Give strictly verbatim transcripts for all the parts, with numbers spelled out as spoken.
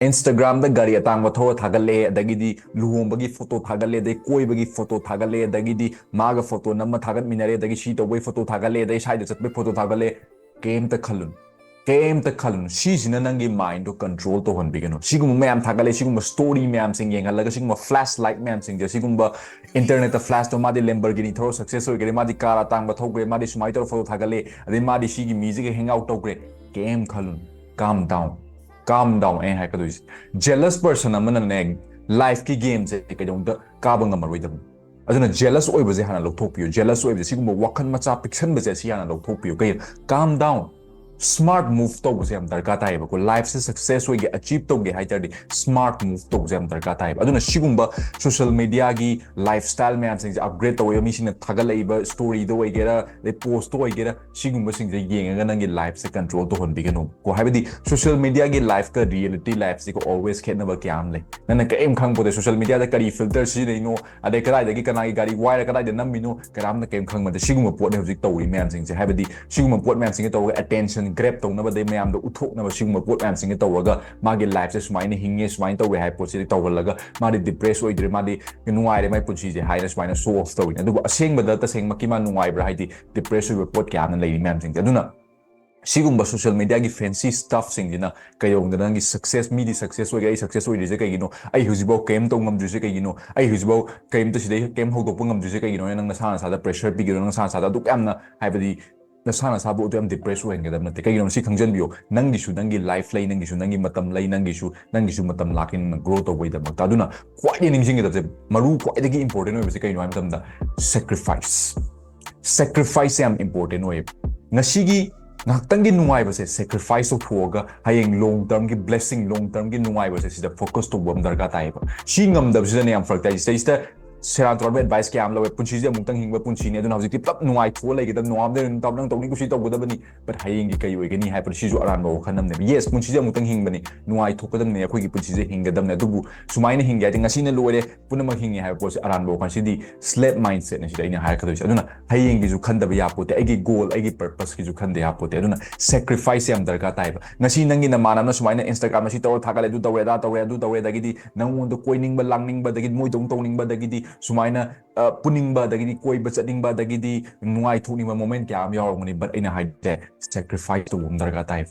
Instagram ꯗ ꯒꯥꯔꯤ ꯑꯇꯥꯡꯕ ꯊꯧꯔ ꯊꯥꯒꯠꯂꯛꯑꯦ, ꯑꯗꯒꯤꯗꯤ ꯂꯨꯍꯣꯡꯕꯒꯤ ꯐꯣꯇꯣ ꯊꯥꯒꯠꯂꯦ, ꯑꯗꯩ ꯀꯣꯏꯕꯒꯤ ꯐꯣꯇꯣ ꯊꯥꯒꯠꯂꯦ, ꯑꯗꯒꯤꯗꯤ ꯃꯥꯒ ꯐꯣꯇꯣ ꯅꯝꯃ ꯊꯥꯒꯠꯃꯤꯟꯅꯔꯦ, ꯑꯗꯒꯤ ꯁꯤ ꯇꯧꯕꯒꯤ ꯐꯣꯇꯣ ꯊꯥꯒꯠꯂꯦ, ꯑꯗꯩ ꯁ꯭ꯋꯥꯏꯗ ꯆꯠꯄꯒꯤ ꯐꯣꯇꯣ ꯊꯥꯒꯠꯂꯦ꯫ ꯀꯩꯝꯇ ꯈꯜꯂꯨꯅꯨ, ꯀꯩꯝꯇ ꯈꯜꯂꯨꯅꯨ꯫ ꯁꯤꯁꯤꯅ ꯅꯪꯒꯤ ꯃꯥꯏꯟꯗꯣ ꯀꯟꯇ꯭ꯔꯣꯜ ꯇꯧꯍꯟꯕꯤꯒꯅꯨ꯫ ꯁꯤꯒꯨꯝꯕ ꯃꯌꯥꯝ ꯊꯥꯒꯠꯂꯦ, ꯁꯤꯒꯨꯝꯕ ꯁ꯭ꯇꯣꯔꯤ ꯃꯌꯥꯝꯁꯤꯡ ꯌꯦꯡꯍꯜꯂꯒ, ꯁꯤꯒꯨꯝꯕ ꯐ꯭ꯂꯥꯁ ꯂꯥꯏꯠ ꯃꯌꯥꯝꯁꯤꯡꯁꯦ, ꯁꯤꯒꯨꯝꯕ ꯏꯟꯇꯔꯅꯦꯠꯇ ꯐ꯭ꯂꯥꯁꯇꯣ, ꯃꯥꯗꯤ ꯂꯦꯝꯕꯔꯒꯤꯅꯤ ꯊꯧꯔ ꯁꯛꯁꯦꯁ ꯑꯣꯏꯈ꯭ꯔꯦ, ꯃꯥꯗꯤ ꯀꯥꯔ ꯑꯇꯥꯡꯕ ꯊꯧꯈ꯭ꯔꯦ, ꯃꯥꯗꯤ ꯁꯨꯃꯥꯏꯅ ꯇꯧꯔ ꯐꯣꯇꯣ ꯊꯥꯒꯠꯂꯦ, ꯑꯗꯩ ꯃꯥꯗꯤ ꯁꯤꯒꯤ ꯃꯤꯁꯤꯒ ꯍꯦꯡ ꯑꯥꯎꯠ ꯇꯧꯈ꯭ꯔꯦ꯫ ꯀꯩꯝ ꯈꯜꯂꯨꯅꯨ꯫ Calm down, calm down꯫ ꯑꯩꯅ ꯍꯥꯏꯔꯛꯀꯗꯣꯏꯁꯦ, ꯖꯦꯂꯁ ꯄꯔꯁꯟ ꯑꯃꯅꯅꯦ, ꯂꯥꯏꯐꯀꯤ ꯒꯦꯝꯁꯦ ꯀꯩꯗꯧꯅꯨꯡꯗ ꯀꯥꯕ ꯉꯝꯃꯔꯣꯏꯗꯕꯅꯤ꯫ ꯑꯗꯨꯅ ꯖꯦꯂꯁ ꯑꯣꯏꯕꯁꯦ ꯍꯥꯟꯅ ꯂꯧꯊꯣꯛꯄꯤꯌꯨ꯫ ꯖꯦꯂꯁ ꯑꯣꯏꯕꯁꯦ, ꯁꯤꯒꯨꯝꯕ ꯋꯥꯈꯜ ꯃꯆꯥ ꯄꯤꯛꯁꯟꯕꯁꯦ, ꯁꯤ ꯍꯥꯟꯅ ꯂꯧꯊꯣꯛꯄꯤꯌꯨ꯫ ꯀꯩ, calm down꯫ ꯁ꯭ꯃꯥꯔꯠ ꯃꯨꯚ ꯇꯧꯕꯁꯦ ꯌꯥꯝ ꯗꯔꯀꯥꯔ ꯇꯥꯏꯌꯦꯕꯀꯣ꯫ ꯂꯥꯏꯐꯁꯦ ꯁꯛꯁꯦꯁ ꯑꯣꯏꯒꯦ, ꯑꯆꯤꯞ ꯇꯧꯒꯦ ꯍꯥꯏ ꯇꯥꯔꯗꯤ, ꯁ꯭ꯃꯥꯔꯠ ꯃꯨꯚ ꯇꯧꯕꯁꯦ ꯌꯥꯝ ꯗꯔꯀꯥꯔ ꯇꯥꯏꯌꯦꯕ꯫ ꯑꯗꯨꯅ ꯁꯤꯒꯨꯝꯕ ꯁꯣꯁꯤꯌꯦꯜ ꯃꯦꯗꯤꯌꯥꯒꯤ ꯂꯥꯏꯐ ꯁ꯭ꯇꯥꯏꯜ ꯃꯌꯥꯝꯁꯤꯡꯁꯦ, ꯑꯞꯒ꯭ꯔꯦꯗ ꯇꯧꯕ ꯃꯤꯁꯤꯡꯅ ꯊꯥꯒꯠꯂꯛꯏꯕ ꯁ꯭ꯇꯣꯔꯤꯗ ꯑꯣꯏꯒꯦꯔꯥ, ꯑꯗꯩ ꯄꯣꯁꯇ ꯑꯣꯏꯒꯦꯔꯥ, ꯁꯤꯒꯨꯝꯕꯁꯤꯡꯁꯦ ꯌꯦꯡꯉꯒ ꯅꯪꯒꯤ ꯂꯥꯏꯐꯁꯦ ꯀꯟꯇ꯭ꯔꯣꯜ ꯇꯧꯍꯟꯕꯤꯒꯅꯨ ꯀꯣ꯫ ꯍꯥꯏꯕꯗꯤ ꯁꯣꯁꯤꯌꯦꯜ ꯃꯦꯗꯤꯌꯥꯒꯤ ꯂꯥꯏꯐꯀ ꯔꯤꯌꯦꯂꯤꯇꯤ ꯂꯥꯏꯐꯁꯤꯒ always ꯈꯦꯠꯅꯕ ꯀꯌꯥ ꯑꯃ ꯂꯩ꯫ ꯅꯪꯅ ꯀꯔꯤꯝ ꯈꯪꯄꯣꯠꯇꯦ, ꯁꯣꯁꯤꯌꯦꯜ ꯃꯦꯗꯤꯌꯥꯗ ꯀꯔꯤ ꯐꯤꯜꯇꯔ ꯁꯤꯖꯤꯟꯅꯩꯅꯣ, ꯑꯗꯩ ꯀꯗꯥꯏꯗꯒꯤ ꯀꯅꯥꯒꯤ ꯒꯥꯔꯤ ꯋꯥꯏꯔ ꯀꯗꯥꯏꯗ ꯅꯝꯃꯤꯅꯣ, ꯀꯅꯥꯝꯅ ꯀꯔꯤꯝ ꯈꯪꯕ ꯅꯠꯇꯦ꯫ ꯁꯤꯒꯨꯝꯕ ꯄꯣꯠꯅꯦ ꯍꯧꯖꯤꯛ ꯇꯧꯔꯤ ꯃꯌꯥꯝꯁꯤꯡꯁꯦ꯫ ꯍꯥꯏꯕꯗꯤ ꯁꯤꯒꯨꯝꯕ ꯄꯣꯠ ꯃꯌꯥꯝꯁꯤꯡꯁꯦ ꯇꯧꯔꯒ ꯑꯦꯇꯦꯟꯁꯟ ꯒ꯭ꯔꯦꯞ ꯇꯧꯅꯕ, ꯑꯗꯩ ꯃꯌꯥꯝꯗ ꯎꯠꯊꯣꯛꯅꯕ, ꯁꯤꯒꯨꯝꯕ ꯄꯣꯠ ꯃꯌꯥꯝꯁꯤꯡꯁꯦ ꯇꯧꯔꯒ ꯃꯥꯒꯤ ꯂꯥꯏꯐꯁꯦ ꯁꯨꯃꯥꯏꯅ ꯍꯤꯡꯉꯦ, ꯁꯨꯃꯥꯏꯅ ꯇꯧꯋꯦ ꯍꯥꯏꯕ ꯄꯣꯠꯁꯤꯗꯤ ꯇꯧꯍꯜꯂꯒ ꯃꯥꯗꯤ ꯗꯤꯄ꯭ꯔꯦꯁ ꯑꯣꯏꯗ꯭ꯔꯦ, ꯃꯥꯗꯤ ꯅꯨꯡꯉꯥꯏꯔꯦ ꯃꯥꯏ ꯄꯨꯟꯁꯤꯁꯦ ꯍꯥꯏꯅ ꯁꯨꯃꯥꯏꯅ ꯁꯣ ꯑꯣꯐ ꯇꯧꯋꯤꯅꯦ꯫ ꯑꯗꯨꯕꯨ ꯑꯁꯦꯡꯕꯗ ꯇꯁꯦꯡꯃꯛꯀꯤ ꯃꯥ ꯅꯨꯡꯉꯥꯏꯕ꯭ꯔꯥ? ꯍꯥꯏꯗꯤ ꯗꯤꯄ꯭ꯔꯦꯁ ꯑꯣꯏꯕ ꯄꯣꯠ ꯀꯌꯥ ꯑꯃ ꯂꯩꯔꯤ ꯃꯌꯥꯝꯁꯤꯡꯁꯦ꯫ ꯑꯗꯨꯅ ꯁꯤꯒꯨꯝꯕ ꯁꯣꯁꯤꯌꯦꯜ ꯃꯦꯗꯤꯌꯥꯒꯤ ꯐꯦꯟꯁꯤ ꯁ꯭ꯇꯐꯁꯤꯡꯁꯤꯅ ꯀꯩꯗꯧꯅꯨꯡꯗ ꯅꯪꯒꯤ ꯁꯛꯁꯦꯁ, ꯃꯤꯗꯤ ꯁꯛꯁꯦꯁ ꯑꯣꯏꯔꯦ, ꯑꯩ ꯁꯛꯁꯦꯁ ꯑꯣꯏꯗ꯭ꯔꯤꯁꯦ ꯀꯩꯒꯤꯅꯣ? ꯑꯩ ꯍꯧꯖꯤꯛꯐꯥꯎ ꯀꯩꯝ ꯇꯧ ꯉꯝꯗ꯭ꯔꯤꯁꯦ ꯀꯩꯒꯤꯅꯣ? ꯑꯩ ꯍꯧꯖꯤꯛꯐꯥꯎ ꯀꯩꯝꯇ ꯁꯤꯗꯩ ꯀꯩꯝ ꯍꯧꯗꯣꯛꯄ ꯉꯝꯗ꯭ꯔꯤꯁꯦ ꯀꯩꯒꯤꯅꯣ? ꯅꯪ ꯅꯁꯥ ꯅꯁꯥꯗ ꯄ꯭ꯔꯦꯁꯔ ꯄꯤꯒꯅꯨ, ꯅꯪ ꯅꯁꯥ ꯅꯁꯥꯗ ꯑꯗꯨꯛ ꯌꯥꯝꯅ, ꯍꯥꯏꯕꯗꯤ ꯅꯁꯥ ꯅꯁꯥꯕꯨ ꯑꯗꯨ ꯌꯥꯝ ꯗꯤꯄ꯭ꯔꯦꯁ ꯑꯣꯏꯍꯟꯒꯗꯕ ꯅꯠꯇꯦ꯫ ꯀꯩꯒꯤꯅꯣ? ꯁꯤ ꯈꯪꯖꯟꯕꯤꯌꯣ, ꯅꯪꯒꯤꯁꯨ ꯅꯪꯒꯤ ꯂꯥꯏꯐ ꯂꯩ, ꯅꯪꯒꯤꯁꯨ ꯅꯪꯒꯤ ꯃꯇꯝ ꯂꯩ, ꯅꯪꯒꯤꯁꯨ, ꯅꯪꯒꯤꯁꯨ ꯃꯇꯝ ꯂꯥꯛꯀꯅꯤ ꯅꯪꯅ ꯒ꯭ꯔꯣ ꯇꯧꯕꯒꯤꯗꯃꯛꯇ꯫ ꯑꯗꯨꯅ ꯈ꯭ꯋꯥꯏꯗꯒꯤ ꯅꯤꯡꯁꯤꯡꯒꯗꯕꯁꯦ, ꯃꯔꯨ ꯈ꯭ꯋꯥꯏꯗꯒꯤ ꯏꯝꯄꯣꯔꯇꯦꯟ ꯑꯣꯏꯕꯁꯦ ꯀꯩꯅꯣ ꯍꯥꯏꯕ ꯃꯇꯝꯗ, ꯁꯦꯀ꯭ꯔꯤꯐꯥꯏꯁ꯫ ꯁꯦꯀ꯭ꯔꯤꯐꯥꯏꯁꯁꯦ ꯌꯥꯝ ꯏꯝꯄꯣꯔꯇꯦꯟ ꯑꯣꯏꯌꯦꯕ꯫ ꯉꯁꯤꯒꯤ ꯉꯥꯏꯍꯥꯛꯇꯪꯒꯤ ꯅꯨꯡꯉꯥꯏꯕꯁꯦ ꯁꯦꯀ꯭ꯔꯤꯐꯥꯏꯁ ꯇꯧꯊꯣꯛꯑꯒ ꯍꯌꯦꯡ ꯂꯣꯡ ꯇꯔꯝꯒꯤ ꯕ꯭ꯂꯦꯁꯤꯡ, ꯂꯣꯡ ꯇꯔꯝꯒꯤ ꯅꯨꯡꯉꯥꯏꯕꯁꯦ ꯁꯤꯗ ꯐꯣꯀꯁ ꯇꯧꯕ ꯑꯃ ꯗꯔꯀꯥꯔ ꯇꯥꯏꯌꯦꯕ꯫ ꯁꯤ ꯉꯝꯗꯕꯁꯤꯗꯅꯦ ꯌꯥꯝ ꯐꯔꯛ ꯇꯥꯏ꯫ ꯁꯤꯗꯩꯁꯤꯗ ꯁꯦꯔꯥꯟ ꯇꯨꯔꯥꯟꯕ ꯑꯦꯗꯚꯥꯏꯁ ꯀꯌꯥ ꯑꯃ ꯂꯧꯋꯦ꯫ ꯄꯨꯟꯁꯤꯁꯦ ꯑꯃꯨꯛꯇꯪ ꯍꯤꯡꯕ ꯄꯨꯟꯁꯤꯅꯤ, ꯑꯗꯨꯅ ꯍꯧꯖꯤꯛꯇꯤ ꯄꯨꯂꯞ ꯅꯨꯡꯉꯥꯏꯊꯣꯛꯑ ꯂꯩꯒꯗꯕ, ꯅꯣꯡꯉꯥꯟꯕꯗꯩ ꯅꯨꯃꯤꯠ ꯇꯥꯕ ꯅꯪ ꯇꯧꯅꯤꯡ ꯀꯨꯁꯤ ꯇꯧꯒꯗꯕꯅꯤ꯫ But ꯍꯌꯦꯡꯒꯤ ꯀꯩ ꯑꯣꯏꯒꯅꯤ ꯍꯥꯏꯕꯗꯣ ꯁꯤꯁꯨ ꯑꯔꯥꯟꯕ ꯋꯥꯈꯜ ꯑꯃꯅꯦꯕ꯫ Yes, ꯄꯨꯟꯁꯤꯁꯦ ꯑꯃꯨꯛꯇꯪ ꯍꯤꯡꯕꯅꯤ, ꯅꯨꯡꯉꯥꯏꯊꯣꯛꯀꯗꯕꯅꯤ, ꯑꯩꯈꯣꯏꯒꯤ ꯄꯨꯟꯁꯤꯁꯦ ꯍꯤꯡꯒꯗꯕꯅꯤ꯫ ꯑꯗꯨꯕꯨ ꯁꯨꯃꯥꯏꯅ ꯍꯤꯡꯒꯦ ꯍꯥꯏꯗꯤ ꯉꯁꯤꯅ ꯂꯣꯏꯔꯦ, ꯄꯨꯝꯅꯃꯛ ꯍꯤꯡꯉꯦ ꯍꯥꯏꯕ ꯄꯣꯠꯁꯦ ꯑꯔꯥꯟꯕ ꯋꯥꯈꯜ꯫ ꯁꯤꯗꯤ slave mindset ꯅꯤ, ꯁꯤꯗ ꯑꯩꯅ ꯍꯥꯏꯔꯛꯀꯗꯣꯏꯁꯦ꯫ ꯑꯗꯨꯅ ꯍꯌꯦꯡꯒꯤꯁꯨ ꯈꯟꯗꯕ ꯌꯥꯄꯣꯠꯇꯦ꯫ ꯑꯩꯒꯤ goal, ꯑꯩꯒꯤ purpose ꯀꯤꯁꯨ ꯈꯟꯗ ꯌꯥꯄꯣꯠꯇꯦ꯫ ꯑꯗꯨꯅ sacrifice ꯌꯥꯝ ꯗꯔꯀꯥꯔ ꯇꯥꯏꯕ꯫ ꯉꯁꯤ ꯅꯪꯒꯤ ꯅꯃꯥꯟꯅꯕꯅ ꯁꯨꯃꯥꯏꯅ Instagram ꯑꯁꯤ ꯇꯧꯔ ꯊꯥꯒꯠꯂꯦ, ꯑꯗꯨ ꯇꯧꯔꯦ, ꯑꯗꯥ ꯇꯧꯔꯦ, ꯑꯗꯨ ꯇꯧꯔꯦ, ꯑꯗꯒꯤꯗꯤ ꯅꯪꯉꯣꯟꯗ ꯀꯣꯏꯅꯤꯡꯕ, ꯂꯥꯡꯅꯤꯡꯕ, ꯑꯗꯒꯤꯗꯤ ꯃꯣꯏꯗꯧ ꯇꯧꯅꯤꯡꯕ, ꯑꯗꯒꯤꯗꯤ ꯁꯨꯃꯥꯏꯅ, ꯑ, ꯄꯨꯅꯤꯡꯕ, ꯑꯗꯒꯤꯗꯤ ꯀꯣꯏꯕ ꯆꯠꯅꯤꯡꯕ, ꯑꯗꯒꯤꯗꯤ ꯅꯨꯡꯉꯥꯏꯊꯣꯛꯅꯤꯡꯕ moment ꯀꯌꯥ ꯑꯃ ꯌꯥꯎꯔꯝꯒꯅꯤ꯫ But ꯑꯩꯅ ꯍꯥꯏꯁꯦ, sacrifice ꯇꯧꯕ ꯑꯃ ꯗꯔꯀꯥꯔ ꯇꯥꯏ꯫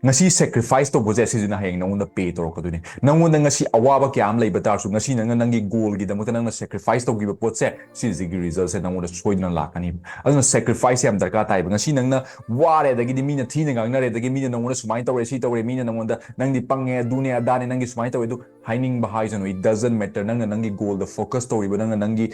ꯉꯁꯤ sacrifice ꯇꯧꯕꯁꯦ ꯁꯤꯁꯤꯅ ꯍꯌꯦꯡ ꯅꯉꯣꯟꯗ pay ꯇꯧꯔꯛꯀꯗꯣꯏꯅꯤ꯫ ꯅꯉꯣꯟꯗ ꯉꯁꯤ ꯑꯋꯥꯕ ꯀꯌꯥ ꯑꯃ ꯂꯩꯕ ꯇꯥꯔꯁꯨ, ꯉꯁꯤ ꯅꯪꯅ ꯅꯪꯒꯤ goal ꯒꯤꯗꯃꯛꯇ ꯅꯪꯅ sacrifice ꯇꯧꯈꯤꯕ ꯄꯣꯠꯁꯦ, ꯁꯤꯁꯤꯒꯤ result ꯁꯦ ꯅꯉꯣꯟꯗ ꯁꯣꯏꯗꯅ ꯂꯥꯛꯀꯅꯤ꯫ ꯑꯗꯨꯅ sacrifice ꯌꯥꯝ ꯗꯔꯀꯥꯔ ꯇꯥꯏꯕ꯫ ꯉꯁꯤ ꯅꯪꯅ ꯋꯥꯔꯦ, ꯑꯗꯒꯤꯗꯤ ꯃꯤꯅ ꯊꯤꯅ ꯉꯥꯡꯅꯔꯦ, ꯑꯗꯒꯤ ꯃꯤꯅ ꯅꯉꯣꯟꯗ ꯁꯨꯃꯥꯏꯅ ꯇꯧꯔꯦ, ꯁꯤ ꯇꯧꯔꯦ, ꯃꯤꯅ ꯅꯉꯣꯟꯗ "ꯅꯪꯗꯤ ꯄꯪꯉꯦ, ꯑꯗꯨꯅꯦ, ꯑꯗꯥꯅꯦ, ꯅꯪꯒꯤ ꯁꯨꯃꯥꯏꯅ ꯇꯧꯋꯦ", ꯑꯗꯨ ꯍꯥꯏꯅꯤꯡꯕ ꯍꯥꯏꯁꯅꯨ, it doesn't matter꯫ ꯅꯪꯅ ꯅꯪꯒꯤ goal ꯗ focus ꯇꯧꯔꯤꯕ, ꯅꯪꯅ ꯅꯪꯒꯤ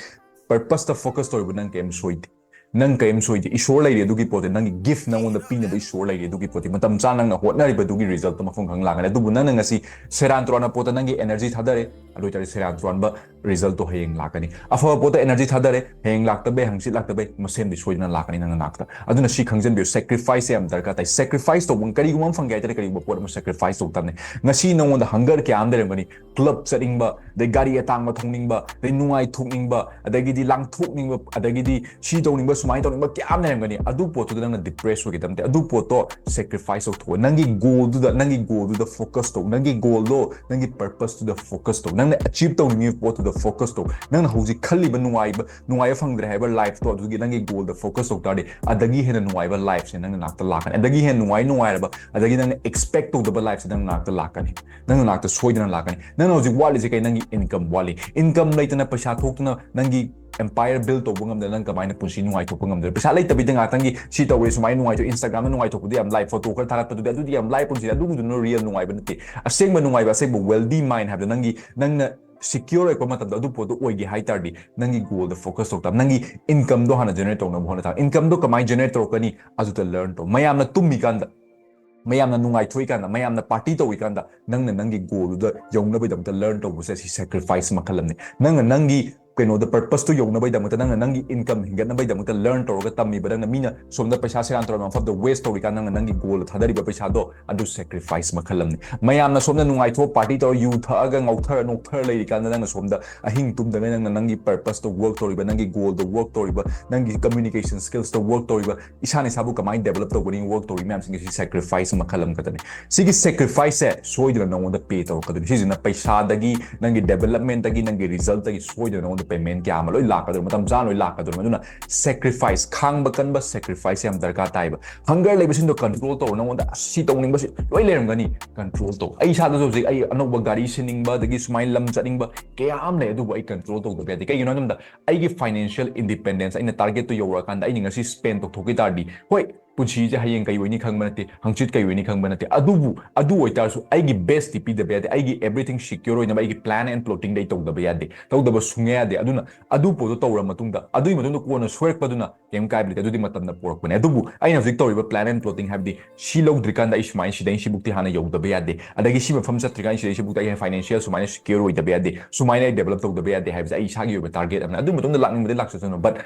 purpose ꯇ focus ꯇꯧꯔꯤꯕ, ꯅꯪ ꯀꯩꯝ ꯁꯣꯏꯗꯦ꯫ ꯅꯪ ꯀꯩꯝ ꯁꯣꯏꯗꯦ꯫ ꯏꯁꯣꯔ ꯂꯩꯔꯤ ꯑꯗꯨꯒꯤ ꯄꯣꯠꯇꯤ, ꯅꯪꯒꯤ gift ꯅꯪꯉꯣꯟꯗ ꯄꯤꯅꯕ ꯏꯁꯣꯔ ꯂꯩꯔꯤ ꯑꯗꯨꯒꯤ ꯄꯣꯠꯇꯤ꯫ ꯃꯇꯝ ꯆꯥꯅ ꯅꯪꯅ ꯍꯣꯠꯅꯔꯤꯕꯗꯨꯒꯤ result ꯇꯣ ꯃꯐꯝ ꯈꯪ ꯂꯥꯛꯀꯅꯤ꯫ ꯑꯗꯨꯕꯨ ꯅꯪꯅ ꯉꯁꯤ ꯁꯦꯔꯥꯟ ꯇꯨꯔꯥꯟꯕ ꯄꯣꯠꯇ ꯅꯪꯒꯤ energy ꯊꯥꯗꯔꯦ, ꯑꯗꯨ ꯑꯣꯏꯇꯥꯔꯗꯤ ꯁꯦꯔꯥꯟ ꯇꯨꯔꯥꯟꯕ result ꯇꯣ ꯍꯌꯦꯡ ꯂꯥꯛꯀꯅꯤ꯫ ꯑꯐꯕ ꯄꯣꯠꯇ energy ꯊꯥꯗꯔꯦ, ꯍꯌꯦꯡ ꯂꯥꯛꯇꯕꯩ, ꯍꯪꯆꯤꯠ ꯂꯥꯛꯇꯕꯩ, ꯃꯁꯦꯝꯗꯤ ꯁꯣꯏꯗꯅ ꯂꯥꯛꯀꯅꯤ ꯅꯪꯅ ꯅꯥꯛꯇ꯫ ꯑꯗꯨꯅ ꯁꯤ ꯈꯪꯖꯟꯕꯤꯌꯨ, sacrifice ꯁꯦ ꯌꯥꯝ ꯗꯔꯀꯥꯔ ꯇꯥꯏ꯫ Sacrifice ꯇꯧꯕ, ꯀꯔꯤꯒꯨꯝꯕ ꯑꯃ ꯐꯪꯒꯦ ꯍꯥꯏꯇꯥꯔꯗꯤ ꯀꯔꯤꯒꯨꯝꯕ ꯄꯣꯠ ꯑꯃ sacrifice ꯇꯧ ꯇꯥꯕꯅꯤ꯫ ꯉꯁꯤ ꯅꯉꯣꯟꯗ hunger ꯀꯌꯥ ꯑꯃ ꯂꯩꯔꯝꯒꯅꯤ, club ꯆꯠꯅꯤꯡꯕ, ꯑꯗꯩ ꯒꯥꯔꯤ ꯑꯇꯥꯡꯕ ꯊꯧꯅꯤꯡꯕ, ꯑꯗꯩ ꯅꯨꯡꯉꯥꯏꯊꯣꯛꯅꯤꯡꯕ, ꯑꯗꯒꯤꯗꯤ ꯂꯥꯡꯊꯣꯛꯅꯤꯡꯕ, ꯑꯗꯒꯤꯗꯤ ꯁꯤ ꯇꯧꯅꯤꯡꯕ, ꯁꯨꯃꯥꯏꯅ ꯇꯧꯅꯤꯡꯕ ꯀꯌꯥ ꯑꯃ ꯂꯩꯔꯝꯒꯅꯤ꯫ ꯑꯗꯨ ꯄꯣꯠꯇꯨꯗ ꯅꯪꯅ depress ꯑꯣꯏꯒꯗꯕ ꯅꯠꯇꯦ꯫ ꯑꯗꯨ ꯄꯣꯠꯇꯣ sacrifice ꯇꯧꯊꯣꯛꯑꯣ꯫ ꯅꯪꯒꯤ goal ꯗꯨꯗ, ꯅꯪꯒꯤ goal ꯗꯨꯗ focus ꯇꯧ꯫ ꯅꯪꯒꯤ goal ꯗꯣ, ꯅꯪꯒꯤ purpose ꯇꯨꯗ focus ꯇꯧ꯫ ꯅꯪꯅ achieve ꯇꯧꯅꯤꯡꯉꯤꯕ ꯄꯣꯠꯇꯨꯗ focus ꯇꯧ꯫ ꯅꯪꯅ ꯍꯧꯖꯤꯛ ꯈꯜꯂꯤꯕ ꯅꯨꯡꯉꯥꯏꯕ, ꯅꯨꯡꯉꯥꯏꯕ ꯐꯪꯗ꯭ꯔꯦ ꯍꯥꯏꯕ life ꯇꯣ, ꯑꯗꯨꯒꯤ ꯅꯪꯒꯤ goal ꯗ focus ꯇꯧ ꯇꯥꯔꯗꯤ, ꯑꯗꯒꯤ ꯍꯦꯟꯅ ꯅꯨꯡꯉꯥꯏꯕ life ꯁꯦ ꯅꯪꯅ ꯅꯥꯛꯇ ꯂꯥꯛꯀꯅꯤ꯫ ꯑꯗꯒꯤ ꯍꯦꯟꯅ ꯅꯨꯡꯉꯥꯏ ꯅꯨꯡꯉꯥꯏꯔꯕ, ꯑꯗꯒꯤ ꯅꯪꯅ expect ꯇꯧꯗꯕ life ꯁꯦ ꯅꯪꯅ ꯅꯥꯛꯇ ꯂꯥꯛꯀꯅꯤ꯫ ꯅꯪꯅ ꯅꯥꯛꯇ ꯁꯣꯏꯗꯅ ꯂꯥꯛꯀꯅꯤ꯫ ꯅꯪꯅ ꯍꯧꯖꯤꯛ ꯋꯥꯠꯂꯤꯁꯦ ꯀꯩ? ꯅꯪꯒꯤ income ꯋꯥꯠꯂꯤ꯫ Income ꯂꯩꯇꯅ, ꯄꯩꯁꯥ ꯊꯣꯛꯇꯅ ꯅꯪꯒꯤ empire build ꯇꯧꯕ ꯉꯝꯗꯅ ꯅꯪ ꯀꯃꯥꯏꯅ ꯄꯨꯟꯁꯤ ꯅꯨꯡꯉꯥꯏꯊꯣꯛꯄ ꯉꯝꯗꯣꯏꯅꯣ? ꯄꯩꯁꯥ ꯂꯩꯇꯕꯤꯗ ꯉꯥꯛꯇꯪꯒꯤ ꯁꯤ ꯇꯧꯔꯦ, ꯁꯨꯃꯥꯏꯅ ꯅꯨꯡꯉꯥꯏꯊꯣꯛ, Instagram ꯗ ꯅꯨꯡꯉꯥꯏꯊꯣꯛꯄꯗꯤ ꯌꯥꯝ ꯂꯥꯏ, photo ꯈꯔ ꯊꯥꯒꯠꯄꯗꯨꯗꯤ, ꯑꯗꯨꯗꯤ ꯌꯥꯝ ꯂꯥꯏ ꯄꯨꯟꯁꯤꯅꯤ, ꯑꯗꯨꯒꯨꯝꯕꯗꯨꯅ real ꯅꯨꯡꯉꯥꯏꯕ ꯅꯠꯇꯦ꯫ ꯑꯁꯦꯡꯕ ꯅꯨꯡꯉꯥꯏꯕ, ꯑꯁꯦꯡꯕ wealthy mind ꯍꯥꯏꯕꯗꯣ ꯅꯪꯒꯤ, ꯅꯪꯅ secure ꯑꯣꯏꯔꯛꯄ ꯃꯇꯝꯗ ꯑꯗꯨ ꯄꯣꯠꯇꯣ ꯑꯣꯏꯒꯦ ꯍꯥꯏ ꯇꯥꯔꯗꯤ, ꯅꯪꯒꯤ goal ꯗ focus ꯇꯧ ꯇꯥꯕ꯫ ꯅꯪꯒꯤ income ꯗꯣ ꯍꯥꯟꯅ generate ꯇꯧꯅꯕ ꯍꯣꯠꯅ ꯇꯥꯕ꯫ Income ꯗꯣ ꯀꯃꯥꯏꯅ generate ꯇꯧꯔꯛꯀꯅꯤ? ꯑꯗꯨꯗ learn ꯇꯧ꯫ ꯃꯌꯥꯝꯅ ꯇꯨꯝꯃꯤꯀꯥꯟꯗ, ꯃꯌꯥꯝꯅ ꯅꯨꯡꯉꯥꯏꯊꯣꯛꯏꯀꯥꯟꯗ, ꯃꯌꯥꯝꯅ party ꯇꯧꯔꯤꯀꯥꯟꯗ, ꯅꯪꯅ ꯅꯪꯒꯤ goal ꯗꯨꯗ ꯌꯧꯅꯕꯒꯤꯗꯃꯛꯇ learn ꯇꯧꯕꯁꯦ ꯁꯤ sacrifice ꯃꯈꯜ ꯑꯃꯅꯤ꯫ ꯅꯪꯅ ꯅꯪꯒꯤ ꯀꯩꯅꯣꯗ purpose ꯇꯨ ꯌꯧꯅꯕꯒꯤꯗꯃꯛꯇ, ꯅꯪꯅ ꯅꯪꯒꯤ income ꯍꯦꯟꯒꯠꯅꯕꯒꯤꯗꯃꯛꯇ learn ꯇꯧꯔꯒ ꯇꯝꯃꯤꯕ, ꯅꯪꯅ ꯃꯤꯅ ꯁꯣꯝꯗ ꯄꯩꯁꯥ ꯁꯦꯔꯥꯟ ꯇꯧꯔ ꯃꯐꯝꯗ waste ꯇꯧꯔꯤꯀꯥꯟꯗ ꯅꯪꯅ ꯅꯪꯒꯤ goal ꯗ ꯊꯥꯗꯔꯤꯕ ꯄꯩꯁꯥꯗꯣ, ꯑꯗꯨ sacrifice ꯃꯈꯜ ꯑꯃꯅꯤ꯫ ꯃꯌꯥꯝꯅ ꯁꯣꯝꯗ ꯅꯨꯡꯉꯥꯏꯊꯣꯛ party ꯇꯧꯔ ꯌꯨ ꯊꯛꯑꯒ ꯉꯥꯎꯊꯔ ꯅꯣꯛꯊꯔ ꯂꯩꯔꯤꯀꯥꯟꯗ ꯅꯪꯅ ꯁꯣꯝꯗ ꯑꯍꯤꯡ ꯇꯨꯝꯗꯉꯩ ꯅꯪꯅ ꯅꯪꯒꯤ purpose ꯇ work ꯇꯧꯔꯤꯕ, ꯅꯪꯒꯤ goal ꯗ work ꯇꯧꯔꯤꯕ, ꯅꯪꯒꯤ communication skills ꯇ work ꯇꯧꯔꯤꯕ, ꯏꯁꯥꯅ ꯏꯁꯥꯕꯨ ꯀꯃꯥꯏꯅ develop ꯇꯧꯒꯅꯤ work ꯇꯧꯔꯤ ꯃꯌꯥꯝꯁꯤꯡꯁꯦ ꯁꯤ sacrifice ꯃꯈꯜ ꯑꯃꯈꯛꯇꯅꯤ꯫ ꯁꯤꯒꯤ sacrifice ꯁꯦ ꯁꯣꯏꯗꯅ ꯅꯉꯣꯟꯗ pay ꯇꯧꯔꯛꯀꯗꯣꯏꯅꯤ꯫ ꯁꯤꯁꯤꯅ ꯄꯩꯁꯥꯗꯒꯤ, ꯅꯪꯒꯤ development ꯇꯒꯤ, ꯅꯪꯒꯤ result ꯇꯒꯤ ꯁꯣꯏꯗꯅ ꯅꯉꯣꯟꯗ payment ꯀꯌꯥ ꯑꯃ ꯂꯣꯏ ꯂꯥꯛꯀꯗꯣꯏꯅꯤ, ꯃꯇꯝ ꯆꯥꯅ ꯂꯣꯏ ꯂꯥꯛꯀꯗꯣꯏꯅꯤ꯫ ꯑꯗꯨꯅ sacrifice, ꯈꯥꯡꯕ ꯀꯟꯕ sacrifice ꯌꯥꯝ ꯗꯔꯀꯥꯔ ꯇꯥꯏꯕ꯫ Hunger ꯂꯩꯕꯁꯤꯡꯗꯣ control ꯇꯧꯔꯣ꯫ ꯅꯉꯣꯟꯗ "ꯑꯁ, ꯁꯤ ꯇꯧꯅꯤꯡꯕꯁꯤ ꯂꯣꯏ ꯂꯩꯔꯝꯒꯅꯤ", control ꯇꯧ꯫ ꯑꯩ ꯏꯁꯥꯗꯁꯨ ꯍꯧꯖꯤꯛ ꯑꯩ ꯑꯅꯧꯕ ꯒꯥꯔꯤ ꯁꯤꯟꯅꯤꯡꯕ, ꯑꯗꯒꯤ ꯁꯨꯃꯥꯏꯅ ꯂꯝ ꯆꯠꯅꯤꯡꯕ ꯀꯌꯥ ꯑꯃ ꯂꯩ, ꯑꯗꯨꯕꯨ ꯑꯩ control ꯇꯧꯗꯕ ꯌꯥꯗꯦ꯫ ꯀꯩꯒꯤꯅꯣ ꯍꯥꯏꯕ ꯃꯇꯝꯗ ꯑꯩꯒꯤ financial independence, ꯑꯩꯅ target ꯇꯨ ꯌꯧꯔꯛꯑꯀꯥꯟꯗ ꯑꯩꯅ ꯉꯁꯤ spend ꯇꯧꯊꯣꯛꯈꯤ ꯇꯥꯔꯗꯤ, ꯍꯣꯏ, ꯄꯨꯟꯁꯤꯁꯦ ꯍꯌꯦꯡ ꯀꯩ ꯑꯣꯏꯅꯤ ꯈꯪꯕ ꯅꯠꯇꯦ, ꯍꯪꯆꯤꯠ ꯀꯩ ꯑꯣꯏꯅꯤ ꯈꯪꯕ ꯅꯠꯇꯦ꯫ ꯑꯗꯨꯕꯨ, ꯑꯗꯨ ꯑꯣꯏꯇꯥꯔꯁꯨ ꯑꯩꯒꯤ best ꯇꯤ ꯄꯤꯗꯕ ꯌꯥꯗꯦ꯫ ꯑꯩꯒꯤ everything secure ꯑꯣꯏꯅꯕ ꯑꯩꯒꯤ plan and plotting ꯗꯤ ꯑꯩ ꯇꯧꯗꯕ ꯌꯥꯗꯦ, ꯇꯧꯗꯕ ꯁꯨꯡꯌꯥ ꯌꯥꯗꯦ꯫ ꯑꯗꯨꯅ ꯑꯗꯨ ꯄꯣꯠꯇꯣ ꯇꯧꯔ ꯃꯇꯨꯡꯗ, ꯑꯗꯨꯒꯤ ꯃꯇꯨꯡꯗ ꯀꯣꯟꯅ ꯁꯣꯏꯔꯛꯄꯗꯨꯅ ꯀꯩꯝ ꯀꯥꯏꯕ ꯂꯩꯇꯦ, ꯑꯗꯨꯗꯤ ꯃꯇꯝꯅ ꯄꯨꯔꯛꯄꯅꯦ꯫ ꯑꯗꯨꯕꯨ ꯑꯩꯅ ꯍꯧꯖꯤꯛ ꯇꯧꯔꯤꯕ plan and plotting ꯍꯥꯏꯕꯗꯤ ꯁꯤ ꯂꯧꯗ꯭ꯔꯤꯀꯥꯟꯗ ꯑꯩ ꯁꯨꯃꯥꯏꯅ ꯁꯤꯗꯩ ꯁꯤꯕꯨꯛꯇꯤ ꯍꯥꯟꯅ ꯌꯧꯗꯕ ꯌꯥꯗꯦ, ꯑꯗꯒꯤ ꯁꯤ ꯃꯐꯝ ꯆꯠꯇ꯭ꯔꯤꯀꯥꯟꯗ ꯁꯤꯗꯩ ꯁꯤꯕꯨꯛꯇꯤ ꯑꯩ financial ꯁꯨꯃꯥꯏꯅ secure ꯑꯣꯏꯗꯕ ꯌꯥꯗꯦ, ꯁꯨꯃꯥꯏꯅ ꯑꯩ develop ꯇꯧꯗꯕ ꯌꯥꯗꯦ ꯍꯥꯏꯕꯁꯦ ꯑꯩ ꯏꯁꯥꯒꯤ ꯑꯣꯏꯕ target ꯑꯃꯅꯤ꯫ ꯑꯗꯨ ꯃꯇꯨꯡꯗ ꯂꯥꯛꯅꯤꯡꯕꯗꯤ ꯂꯥꯛꯆꯁꯅꯨ, but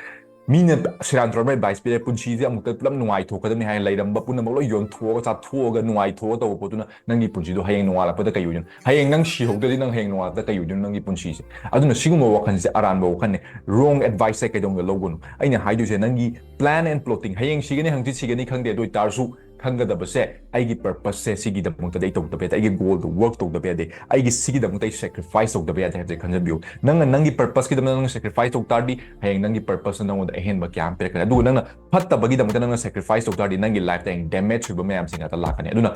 ꯃꯤꯅ ꯁꯦꯔꯥꯟ ꯇꯨꯔꯥꯟꯕ advice ꯄꯤꯔꯦ, ꯄꯨꯟꯁꯤꯁꯦ ꯑꯃꯨꯛꯇ ꯄꯨꯂꯞ ꯅꯨꯡꯉꯥꯏꯊꯣꯛꯀꯗꯕꯅꯤ ꯍꯥꯏꯅ ꯂꯩꯔꯝꯕ ꯄꯨꯝꯅꯃꯛ ꯂꯣꯏ ꯌꯣꯟꯊꯣꯛꯑꯒ ꯆꯥꯊꯣꯛꯑꯒ ꯅꯨꯡꯉꯥꯏꯊꯣꯛꯑꯒ ꯇꯧꯕ ꯄꯣꯠꯇꯨꯅ ꯅꯪꯒꯤ ꯄꯨꯟꯁꯤꯗꯣ ꯍꯌꯦꯡ ꯅꯣꯡꯉꯥꯜꯂꯛꯄꯗ ꯀꯩ ꯑꯣꯏꯗꯣꯏꯅꯣ? ꯍꯌꯦꯡ ꯅꯪ ꯁꯤꯍꯧꯗ꯭ꯔꯗꯤ ꯅꯪ ꯍꯌꯦꯡ ꯅꯣꯡꯉꯥꯜꯂꯛꯄꯗ ꯀꯩ ꯑꯣꯏꯗꯣꯏꯅꯣ ꯅꯪꯒꯤ ꯄꯨꯟꯁꯤꯁꯦ? ꯑꯗꯨꯅ ꯁꯤꯒꯨꯝꯕ ꯋꯥꯈꯜꯁꯦ ꯑꯔꯥꯟꯕ ꯋꯥꯈꯜꯅꯦ꯫ Wrong advice ꯁꯦ ꯀꯩꯗꯧꯅꯨꯡꯗ ꯂꯧꯒꯅꯨ꯫ ꯑꯩꯅ ꯍꯥꯏꯗꯣꯏꯁꯦ, ꯅꯪꯒꯤ plan and plotting, ꯍꯌꯦꯡ ꯁꯤꯒꯅꯤ, ꯍꯪꯆꯤꯠ ꯁꯤꯒꯅꯤ ꯈꯪꯗꯦ, ꯑꯗꯨ ꯑꯣꯏꯇꯥꯔꯁꯨ ꯈꯪꯒꯗꯕꯁꯦ, ꯑꯩꯒꯤ purpose ꯁꯦ ꯁꯤꯒꯤꯗꯃꯛꯇꯗꯤ ꯑꯩ ꯇꯧꯗꯕ ꯌꯥꯗꯦ, ꯑꯩꯒꯤ goal ꯗꯣ work ꯇꯧꯗꯕ ꯌꯥꯗꯦ, ꯑꯩꯒꯤ ꯁꯤꯒꯤꯗꯃꯛꯇ ꯑꯩ sacrifice ꯇꯧꯗꯕ ꯌꯥꯗꯦ ꯍꯥꯏꯕꯁꯦ ꯈꯟꯖꯟꯕꯤꯌꯨ꯫ ꯅꯪꯅ ꯅꯪꯒꯤ purpose ꯀꯤꯗꯃꯛꯇ ꯅꯪꯅ sacrifice ꯇꯧ ꯇꯥꯔꯗꯤ, ꯍꯌꯦꯡ ꯅꯪꯒꯤ purpose ꯅ ꯅꯪꯉꯣꯟꯗ ꯑꯍꯦꯟꯕ ꯀꯌꯥ ꯑꯃ ꯄꯤꯔꯛꯀꯅꯤ꯫ ꯑꯗꯨꯒ ꯅꯪꯅ ꯐꯠꯇꯕꯒꯤꯗꯃꯛꯇ ꯅꯪꯅ sacrifice ꯇꯧ ꯇꯥꯔꯗꯤ, ꯅꯪꯒꯤ life ꯇ ꯍꯌꯦꯡ damage ꯑꯣꯏꯕ ꯃꯌꯥꯝꯁꯤꯡ ꯉꯥꯛꯇ ꯂꯥꯛꯀꯅꯤ꯫ ꯑꯗꯨꯅ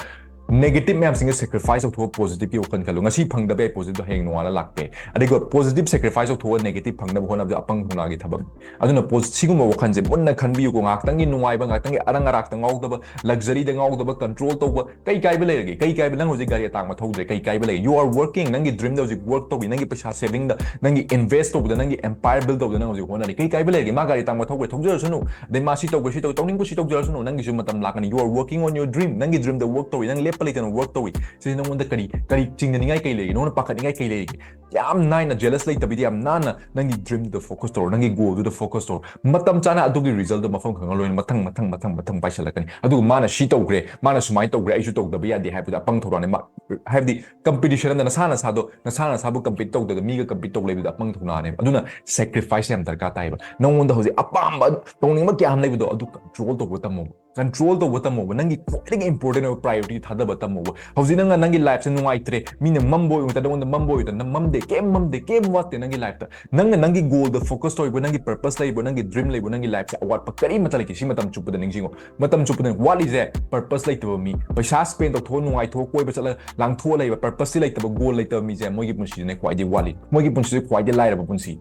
negative ꯃꯌꯥꯝꯁꯤꯡꯁꯦ sacrifice ꯇꯧꯊꯣꯛꯑ positive ꯀꯤ ꯋꯥꯈꯜ ꯈꯜꯂꯨ꯫ ꯉꯁꯤ ꯐꯪꯗꯕ ꯌꯥꯏ positive ꯗꯣ, ꯍꯌꯦꯡ ꯅꯣꯡꯉꯥꯜꯂ ꯂꯥꯛꯄ ꯌꯥꯏ꯫ ꯑꯗꯨꯒ positive sacrifice ꯇꯧꯊꯣꯛꯑ negative ꯐꯪꯅꯕ ꯍꯣꯠꯅꯕꯗ ꯑꯄꯪ ꯍꯧꯅꯥꯒꯤ ꯊꯕꯛꯅꯤ꯫ ꯑꯗꯨꯅ ꯄꯣ-, ꯁꯤꯒꯨꯝꯕ ꯋꯥꯈꯜꯁꯦ ꯃꯨꯟꯅ ꯈꯟꯕꯤꯌꯨꯀꯣ꯫ ꯉꯥꯏꯍꯥꯛꯇꯪꯒꯤ ꯅꯨꯡꯉꯥꯏꯕ, ꯉꯥꯏꯍꯥꯛꯇꯪꯒꯤ ꯑꯔꯪ ꯑꯔꯥꯛꯇ ꯉꯥꯎꯗꯕ, luxury ꯗ ꯉꯥꯎꯗꯕ, control ꯇꯧꯕ, ꯀꯩ ꯀꯥꯏꯕ ꯂꯩꯔꯒꯦ? ꯀꯩ ꯀꯥꯏꯕ, ꯅꯪ ꯍꯧꯖꯤꯛ ꯒꯥꯔꯤ ꯑꯇꯥꯡꯕ ꯊꯧꯗ꯭ꯔꯦ, ꯀꯩ ꯀꯥꯏꯕ ꯂꯩꯒꯦ? You are working, ꯅꯪꯒꯤ dream ꯗ ꯍꯧꯖꯤꯛ work ꯇꯧꯔꯤ, ꯅꯪꯒꯤ ꯄꯩꯁꯥ saving ꯗ, ꯅꯪꯒꯤ invest ꯇꯧꯕꯗ, ꯅꯪꯒꯤ empire build ꯇꯧꯕꯗ ꯅꯪ ꯍꯧꯖꯤꯛ ꯍꯣꯠꯅꯔꯤ, ꯀꯩ ꯀꯥꯏꯕ ꯂꯩꯔꯒꯦ? ꯃꯥ ꯒꯥꯔꯤ ꯑꯇꯥꯡꯕ ꯊꯧꯈ꯭ꯔꯦ, ꯊꯧꯖꯔꯁꯅꯨ, ꯑꯗꯩ ꯃꯥ ꯁꯤ ꯇꯧꯈ꯭ꯔꯦ, ꯁꯤ ꯇꯧ-, ꯇꯧꯅꯤꯡꯕ ꯁꯤ ꯇꯧꯖꯔꯁꯅꯨ, ꯅꯪꯒꯤꯁꯨ ꯃꯇꯝ ꯂꯥꯛꯀꯅꯤ꯫ You are working on your dream, ꯅꯪꯒꯤ dream ꯗ work ꯇꯧꯔꯤ, ꯅꯪ ꯂꯦꯞꯄ ꯂꯩꯇꯅ work ꯇꯧꯔꯤ꯫ ꯁꯤꯁꯦ ꯅꯉꯣꯟꯗ ꯀꯔꯤ, ꯀꯔꯤ ꯆꯤꯡꯅꯅꯤꯡꯉꯥꯏ ꯀꯩ ꯂꯩꯒꯦ? ꯅꯉꯣꯟꯗ ꯄꯥꯈꯠꯅꯤꯡꯉꯥꯏ ꯀꯩ ꯂꯩꯒꯦ? ꯌꯥꯝ ꯅꯥꯏꯅ, jealous ꯂꯩꯇꯕꯤꯗ ꯌꯥꯝ ꯅꯥꯟꯅ ꯅꯪꯒꯤ dreamꯗꯨꯗ focus ꯇꯧꯔꯣ, ꯅꯪꯒꯤ goalꯗꯨꯗ focus ꯇꯧꯔꯣ꯫ ꯃꯇꯝ ꯆꯥꯅ ꯑꯗꯨꯒꯤ resultꯗꯣ ꯃꯐꯝ ꯈꯪꯉꯔꯣꯏꯅ ꯃꯊꯪ ꯃꯊꯪ ꯃꯊꯪ ꯃꯊꯪ ꯄꯥꯏꯁꯜꯂꯛꯀꯅꯤ꯫ ꯑꯗꯨꯒ ꯃꯥꯅ ꯁꯤ ꯇꯧꯈ꯭ꯔꯦ, ꯃꯥꯅ ꯁꯨꯃꯥꯏꯅ ꯇꯧꯈ꯭ꯔꯦ, ꯑꯩꯁꯨ ꯇꯧꯗꯕ ꯌꯥꯗꯦ ꯍꯥꯏꯕꯗ ꯑꯄꯪ ꯊꯧꯔꯥꯡꯅꯦ꯫ ꯃꯥ-, ꯍꯥꯏꯕꯗꯤ competition ꯑꯃꯗ ꯅꯁꯥ ꯅꯁꯥꯗꯣ, ꯅꯁꯥ ꯅꯁꯥꯕꯨ compete ꯇꯧꯗꯕꯗ ꯃꯤꯒ compete ꯇꯧ ꯂꯩꯕꯗ ꯑꯄꯪ ꯊꯧꯅꯥꯅꯦꯕ꯫ ꯑꯗꯨꯅ sacrifice ꯌꯥꯝ ꯗꯔꯀꯥꯔ ꯇꯥꯏꯌꯦꯕ꯫ ꯅꯪꯉꯣꯟꯗ ꯍꯧꯖꯤꯛ ꯑꯄꯥꯝꯕ ꯇꯧꯅꯤꯡꯕ ꯀꯌꯥ ꯑꯃ ꯂꯩꯕꯗꯣ ꯑꯗꯨ control ꯇꯧꯕ ꯇꯝꯃꯣꯕ꯫ Control ꯇꯧꯕ ꯇꯝꯃꯣꯕ꯫ ꯅꯪꯒꯤ ꯈ꯭ꯋꯥꯏꯗꯒꯤ important ꯑꯣꯏꯕ priority ꯊꯥꯗꯕ ꯇꯝꯃꯣꯕ꯫ ꯍꯧꯖꯤꯛ ꯅꯪꯅ ꯅꯪꯒꯤ lifeꯁꯦ ꯅꯨꯡꯉꯥꯏꯇ꯭ꯔꯦ, ꯃꯤꯅ ꯃꯝꯕ ꯑꯣꯏ ꯎꯗ ꯅꯪꯉꯣꯟꯗ ꯃꯝꯕ ꯑꯣꯏ ꯎꯗ ꯅꯪ ꯃꯝꯗꯦ, ꯀꯩꯝ ꯃꯝꯗꯦ, ꯀꯩꯝ ꯋꯥꯠꯇꯦ ꯅꯪꯒꯤ lifeꯇ꯫ ꯅꯪꯅ ꯅꯪꯒꯤ goalꯗ focus ꯇꯧꯔꯤꯕ, ꯅꯪꯒꯤ purpose ꯂꯩꯕ, ꯅꯪꯒꯤ dream ꯂꯩꯕ, ꯅꯪꯒꯤ lifeꯁꯦ ꯑꯋꯥꯠꯄ ꯀꯔꯤꯃꯠꯇ ꯂꯩꯇꯦ꯫ ꯁꯤ ꯃꯇꯝ ꯆꯨꯞꯄꯗ ꯅꯤꯡꯁꯤꯡꯉꯣ꯫ ꯃꯇꯝ ꯆꯨꯞꯄꯗ ꯋꯥꯠꯂꯤꯁꯦ purpose ꯂꯩꯇꯕ ꯃꯤ, ꯄꯩꯁꯥ spend ꯇꯧꯊꯣꯛꯑ ꯅꯨꯡꯉꯥꯏꯊꯣꯛꯑ ꯀꯣꯏꯕ ꯆꯠꯂꯒ ꯂꯥꯡꯊꯣꯛꯑ ꯂꯩꯕ, purposeꯁꯤ ꯂꯩꯇꯕ, goal ꯂꯩꯇꯕ ꯃꯤꯁꯦ ꯃꯣꯏꯒꯤ ꯄꯨꯟꯁꯤꯗꯅꯦ ꯈ꯭ꯋꯥꯏꯗꯒꯤ ꯋꯥꯠꯂꯤ꯫ ꯃꯣꯏꯒꯤ ꯄꯨꯟꯁꯤꯁꯦ ꯈ꯭ꯋꯥꯏꯗꯒꯤ ꯂꯥꯏꯔꯕ ꯄꯨꯟꯁꯤ꯫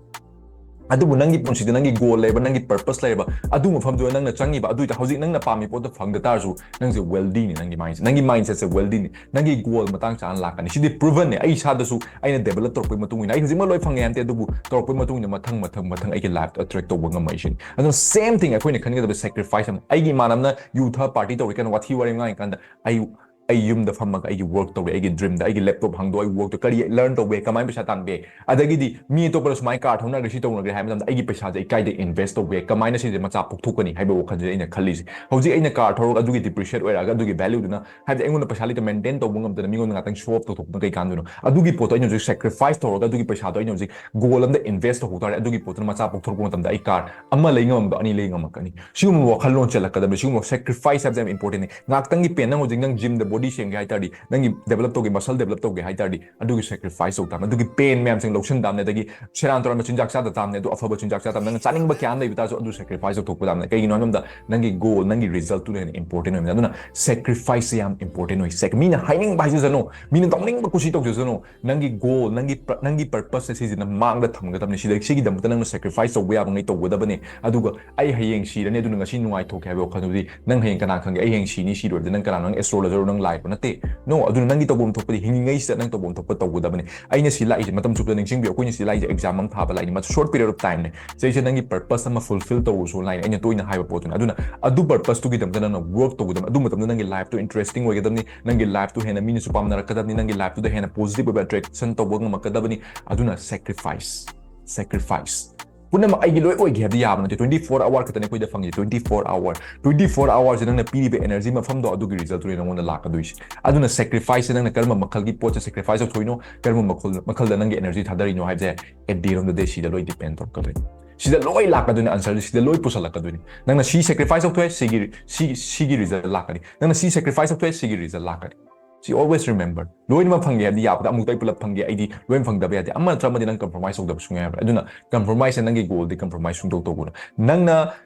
ꯑꯗꯨꯕꯨ ꯅꯪꯒꯤ ꯄꯨꯟꯁꯤꯗ ꯅꯪꯒꯤ goal ꯂꯩꯕ, ꯅꯪꯒꯤ purpose ꯂꯩꯕ, ꯑꯗꯨ ꯃꯐꯝꯗꯨꯗ ꯅꯪꯅ ꯆꯪꯉꯤꯕ, ꯑꯗꯨ ꯑꯣꯏꯇꯥ ꯍꯧꯖꯤꯛ ꯅꯪꯅ ꯄꯥꯝꯃꯤ ꯄꯣꯠꯇꯣ ꯐꯪꯗ ꯇꯥꯔꯁꯨ ꯅꯪꯁꯦ wealthyꯅꯤ꯫ ꯅꯪꯒꯤ mindꯁꯦ, ꯅꯪꯒꯤ mindsetꯁꯦ wealthyꯅꯤ꯫ ꯅꯪꯒꯤ goal ꯃꯇꯥꯡ ꯆꯥꯅ ꯂꯥꯛꯀꯅꯤ꯫ ꯁꯤꯗꯤ provenꯅꯦ꯫ ꯑꯩ ꯏꯁꯥꯗꯁꯨ ꯑꯩꯅ develop ꯇꯧꯔꯛꯄꯒꯤ ꯃꯇꯨꯡ ꯏꯟꯅ, ꯑꯩ ꯍꯧꯖꯤꯛꯃꯛ ꯂꯣꯏ ꯐꯪꯉꯦ ꯍꯥꯏ ꯅꯠꯇꯦ, ꯑꯗꯨꯕꯨ ꯇꯧꯔꯛꯄꯒꯤ ꯃꯇꯨꯡ ꯏꯟꯅ ꯃꯊꯪ ꯃꯊꯪ ꯃꯊꯪ ꯑꯩꯒꯤ lifeꯇ attract ꯇꯧꯕ ꯉꯝꯃꯛꯏꯁꯤꯅꯤ꯫ ꯑꯗꯨꯅ same thing ꯑꯩꯈꯣꯏꯅ ꯈꯟꯒꯗꯕ sacrifice ꯑꯃ꯫ ꯑꯩꯒꯤ ꯏꯃꯥꯟꯅꯕꯅ ꯌꯨ ꯊꯛꯑ party ꯇꯧꯔꯤ ꯀꯥꯏꯅ ꯋꯥꯊꯤ ꯋꯥꯔꯦꯝ ꯉꯥꯡꯉꯤ ꯀꯥꯟꯗ ꯑꯩ ꯑꯩ ꯌꯨꯝꯗ ꯐꯝꯃꯒ ꯑꯩꯒꯤ work ꯇꯧꯒꯦ, ꯑꯩꯒꯤ dreamꯗ ꯑꯩꯒꯤ laptop ꯍꯥꯡꯗꯣꯛꯑ ꯑꯩ workꯇꯣ ꯀꯔꯤ learn ꯇꯧꯕ ꯌꯥꯏ, ꯀꯃꯥꯏꯅ ꯄꯩꯁꯥ ꯇꯥꯟꯕ ꯌꯥꯏ, ꯑꯗꯒꯤꯗꯤ ꯃꯤ ꯑꯇꯣꯞꯄꯅ ꯁꯨꯃꯥꯏꯅ car ꯊꯧꯅꯈ꯭ꯔꯦ, ꯁꯤ ꯇꯧꯅꯈ꯭ꯔꯦ ꯍꯥꯏꯕ ꯃꯇꯝꯗ ꯑꯩꯒꯤ ꯄꯩꯁꯥꯁꯦ ꯑꯩ ꯀꯥꯏꯗ invest ꯇꯧꯕ ꯌꯥꯏ, ꯀꯃꯥꯏꯅ ꯁꯤꯁꯦ ꯃꯆꯥ ꯄꯣꯛꯊꯣꯛꯀꯅꯤ ꯍꯥꯏꯕ ꯋꯥꯈꯜꯁꯦ ꯑꯩꯅ ꯈꯜꯂꯤꯁꯦ꯫ ꯍꯧꯖꯤꯛ ꯑꯩꯅ car ꯊꯧꯔꯒ ꯑꯗꯨꯒꯤ depreciate ꯑꯣꯏꯔꯛꯑꯒ ꯑꯗꯨꯒꯤ valueꯗꯨꯅ, ꯍꯥꯏꯕꯗꯤ ꯑꯩꯉꯣꯟꯗ ꯄꯩꯁꯥ ꯂꯩꯇ maintain ꯇꯧꯕ ꯉꯝꯗꯅ ꯃꯤꯉꯣꯟꯗ ꯉꯥꯛꯇꯪ show off ꯇꯧꯊꯣꯛꯄꯅ ꯀꯩ ꯀꯥꯟꯗꯣꯏꯅꯣ? ꯑꯗꯨꯒꯤ ꯄꯣꯠꯇꯣ ꯑꯩꯅ ꯍꯧꯖꯤꯛ sacrifice ꯇꯧꯔꯒ ꯑꯗꯨꯒꯤ ꯄꯩꯁꯥꯗꯣ ꯑꯩꯅ ꯍꯧꯖꯤꯛ goal ꯑꯃꯗ invest ꯇꯧꯍꯧ ꯇꯥꯔꯗꯤ ꯑꯗꯨꯒꯤ ꯄꯣꯠꯇꯨꯅ ꯃꯆꯥ ꯄꯣꯛꯊꯣꯔꯛꯄ ꯃꯇꯝꯗ ꯑꯩ car ꯑꯃ ꯂꯩ ꯉꯝꯕꯗꯣ ꯑꯅꯤ ꯂꯩ ꯉꯝꯃꯛꯀꯅꯤ꯫ ꯁꯤꯒꯨꯝꯕ ꯋꯥꯈꯜꯂꯣꯟ ꯆꯦꯜꯂꯛꯀꯗꯕꯅꯤ꯫ ꯁꯤꯒꯨꯝꯕ sacrifice ꯍꯥꯏꯕꯁꯦ ꯌꯥꯝ importantꯅꯤ꯫ ꯉꯥꯛꯇꯪꯒꯤ pain, ꯅꯪ ꯍꯧꯖꯤꯛ ꯅꯪ gymꯗ body ꯁꯦꯝꯒꯦ ꯍꯥꯏ ꯇꯥꯔꯗꯤ, ꯅꯪꯒꯤ develop ꯇꯧꯒꯦ, muscle develop ꯇꯧꯒꯦ ꯍꯥꯏ ꯇꯥꯔꯗꯤ, ꯑꯗꯨꯒꯤ sacrifice ꯇꯧ ꯇꯥꯕꯅꯤ꯫ ꯑꯗꯨꯒꯤ pain ꯃꯌꯥꯝꯁꯤꯡ ꯂꯧꯁꯤꯟ ꯇꯥꯕꯅꯤ꯫ ꯑꯗꯒꯤ ꯁꯦꯔꯥꯟ ꯇꯨꯔꯥꯟꯕ ꯆꯤꯟꯖꯥꯛ ꯆꯥꯗ ꯇꯥꯕꯅꯤ꯫ ꯑꯗꯨ ꯑꯐꯕ ꯆꯤꯟꯖꯥꯛ ꯆꯥ ꯇꯥꯕꯅꯤ꯫ ꯅꯪꯅ ꯆꯥꯅꯤꯡꯕ ꯀꯌꯥ ꯑꯃ ꯂꯩꯕ ꯇꯥꯔꯁꯨ ꯑꯗꯨ sacrifice ꯇꯧꯊꯣꯛꯄ ꯇꯥꯕꯅꯤ꯫ ꯀꯩꯒꯤꯅꯣ ꯍꯥꯏꯕ ꯃꯇꯝꯗ ꯅꯪꯒꯤ goal, ꯅꯪꯒꯤ resultꯇꯨꯅ ꯍꯦꯟꯅ important ꯑꯣꯏꯕꯅꯤ꯫ ꯑꯗꯨꯅ sacrificeꯁꯦ ꯌꯥꯝ important ꯑꯣꯏ꯫ Sac-, ꯃꯤꯅ ꯍꯥꯏꯅꯤꯡꯕ ꯍꯥꯏꯖꯁꯅꯨ, ꯃꯤꯅ ꯇꯧꯅꯤꯡꯕ ꯀꯨꯁꯤ ꯇꯧꯖꯁꯅꯨ, ꯅꯪꯒꯤ goal, ꯅꯪꯒꯤ pr-, ꯅꯪꯒꯤ purposeꯁꯦ ꯁꯤꯁꯤꯅ ꯃꯥꯡꯗ ꯊꯝꯒꯗꯕꯅꯤ꯫ ꯁꯤꯗ, ꯁꯤꯒꯤꯗꯃꯛꯇ ꯅꯪꯅ sacrifice ꯇꯧꯕ ꯌꯥꯕꯉꯩ ꯇꯧꯒꯗꯕꯅꯤ꯫ ꯑꯗꯨꯒ "ꯑꯩ ꯍꯌꯦꯡ ꯁꯤꯔꯅꯤ, ꯑꯗꯨꯅ ꯉꯁꯤ ꯅꯨꯡꯉꯥꯏꯊꯣꯛꯀꯦ" ꯍꯥꯏꯕ ꯋꯥꯈꯜꯗꯨꯗꯤ, ꯅꯪ ꯍꯌꯦꯡ ꯀꯅꯥ ꯈꯪꯒꯦ? "ꯑꯩ ꯍꯌꯦꯡ ꯁꯤꯅꯤ, ꯁꯤꯔꯣꯏꯕꯗꯤ ꯅꯪ ꯀꯅꯥꯅꯣ? ꯅꯪ astrologerꯔꯣ, ꯅꯪ ꯍꯥꯏꯕ ꯅꯠꯇꯦ꯫ No, ꯑꯗꯨꯅ ꯅꯪꯒꯤ ꯇꯧꯐꯝ ꯊꯣꯛꯄꯗꯤ, ꯍꯤꯡꯉꯤꯉꯩꯁꯤꯗ ꯅꯪ ꯇꯧꯐꯝ ꯊꯣꯛꯄ ꯇꯧꯒꯗꯕꯅꯤ꯫ ꯑꯩꯅ ꯁꯤ ꯂꯥꯛꯏꯁꯦ, ꯃꯇꯝ ꯆꯨꯞꯄꯗ ꯅꯤꯡꯁꯤꯡꯕꯤꯌꯨ, ꯑꯩꯈꯣꯏꯅ ꯁꯤ ꯂꯥꯛꯏꯁꯦ exam ꯑꯃ ꯊꯥꯕ ꯂꯥꯛꯏꯅꯤ, ꯃꯇꯝ short period of time ꯅꯦ꯫ ꯁꯤꯗꯩꯁꯤꯗ ꯅꯪꯒꯤ purpose ꯑꯃ fulfill ꯇꯧꯔꯨꯁꯨ ꯂꯥꯛꯏꯅꯤ, ꯑꯩꯅ ꯇꯣꯏꯅ ꯍꯥꯏꯕ ꯄꯣꯠꯇꯨꯅ꯫ ꯑꯗꯨꯅ ꯑꯗꯨ purpose ꯇꯨꯒꯤꯗꯃꯛꯇ ꯅꯪꯅ work ꯇꯧꯒꯗꯕꯅꯤ꯫ ꯑꯗꯨ ꯃꯇꯝꯗ ꯅꯪꯒꯤ life ꯇꯨ interesting ꯑꯣꯏꯒꯗꯕꯅꯤ, ꯅꯪꯒꯤ life ꯇꯨ ꯍꯦꯟꯅ ꯃꯤꯅꯁꯨ ꯄꯥꯝꯅꯔꯛꯀꯗꯕꯅꯤ, ꯅꯪꯒꯤ life ꯇꯨꯗ ꯍꯦꯟꯅ positive ꯑꯣꯏꯕ attraction ꯇꯧꯕ ꯉꯝꯃꯛꯀꯗꯕꯅꯤ꯫ ꯑꯗꯨꯅ sacrifice, sacrifice꯫ ꯄꯨꯝꯅꯃꯛ ꯑꯩꯒꯤ ꯂꯣꯏ ꯑꯣꯏꯒꯦ ꯍꯥꯏꯕꯗꯤ ꯌꯥꯕ ꯅꯠꯇꯦ꯫ Twenty four hour ꯈꯛꯇꯅꯦ ꯑꯩꯈꯣꯏꯗ ꯐꯪꯉꯤꯁꯦ, twenty four hour꯫ Twenty four hourꯁꯦ ꯅꯪꯅ ꯄꯤꯔꯤꯕ energy ꯃꯐꯝꯗꯣ, ꯑꯗꯨꯒꯤ resultꯇꯨꯅꯦ ꯅꯪꯉꯣꯟꯗ ꯂꯥꯛꯀꯗꯣꯏꯁꯦ꯫ ꯑꯗꯨꯅ sacrificeꯁꯦ ꯅꯪꯅ ꯀꯔꯝꯕ ꯃꯈꯜꯒꯤ ꯄꯣꯠꯁꯦ sacrifice ꯇꯧꯊꯣꯛꯏꯅꯣ, ꯀꯔꯝꯕ ꯃꯈꯜ, ꯃꯈꯜꯗ ꯅꯪꯒꯤ energy ꯊꯥꯗꯔꯤꯅꯣ ꯍꯥꯏꯕꯁꯦ at the end of the day ꯁꯤꯗ ꯂꯣꯏ depend ꯇꯧꯔꯛꯀꯗꯣꯏꯅꯤ꯫ ꯁꯤꯗ ꯂꯣꯏ ꯂꯥꯛꯀꯗꯣꯏꯅꯤ, answerꯁꯦ ꯁꯤꯗ ꯂꯣꯏ ꯄꯨꯁꯜꯂꯛꯀꯗꯣꯏꯅꯤ꯫ ꯅꯪꯅ ꯁꯤ sacrifice ꯇꯧꯊꯣꯛꯑꯦ, ꯁꯤꯒꯤ, ꯁꯤ, ꯁꯤꯒꯤ result ꯂꯥꯛꯀꯅꯤ꯫ ꯅꯪꯅ ꯁꯤ sacrifice ꯇꯧꯊꯣꯛꯑꯦ, ꯁꯤꯒꯤ result ꯂꯥꯛꯀꯅꯤ꯫ ꯁꯤ always remember꯫ ꯂꯣꯏꯅꯃꯛ ꯐꯪꯒꯦ ꯍꯥꯏꯕꯗꯤ ꯌꯥꯕꯗ ꯑꯃꯨꯛꯇ ꯑꯩ ꯄꯨꯂꯞ ꯐꯪꯒꯦ, ꯑꯩꯗꯤ ꯂꯣꯏꯅ ꯐꯪꯗꯕ ꯌꯥꯗꯦ꯫ ꯑꯃ ꯅꯠꯇ꯭ꯔ ꯑꯃꯗꯤ ꯅꯪ compromise ꯇꯧꯗꯕ ꯁꯨꯡꯌꯥ ꯌꯥꯔꯣꯏ꯫ ꯑꯗꯨꯅ compromiseꯁꯦ ꯅꯪꯒꯤ goalꯗꯤ compromise ꯁꯨꯡꯇꯧ ꯇꯧꯒꯅꯨ꯫ ꯅꯪꯅ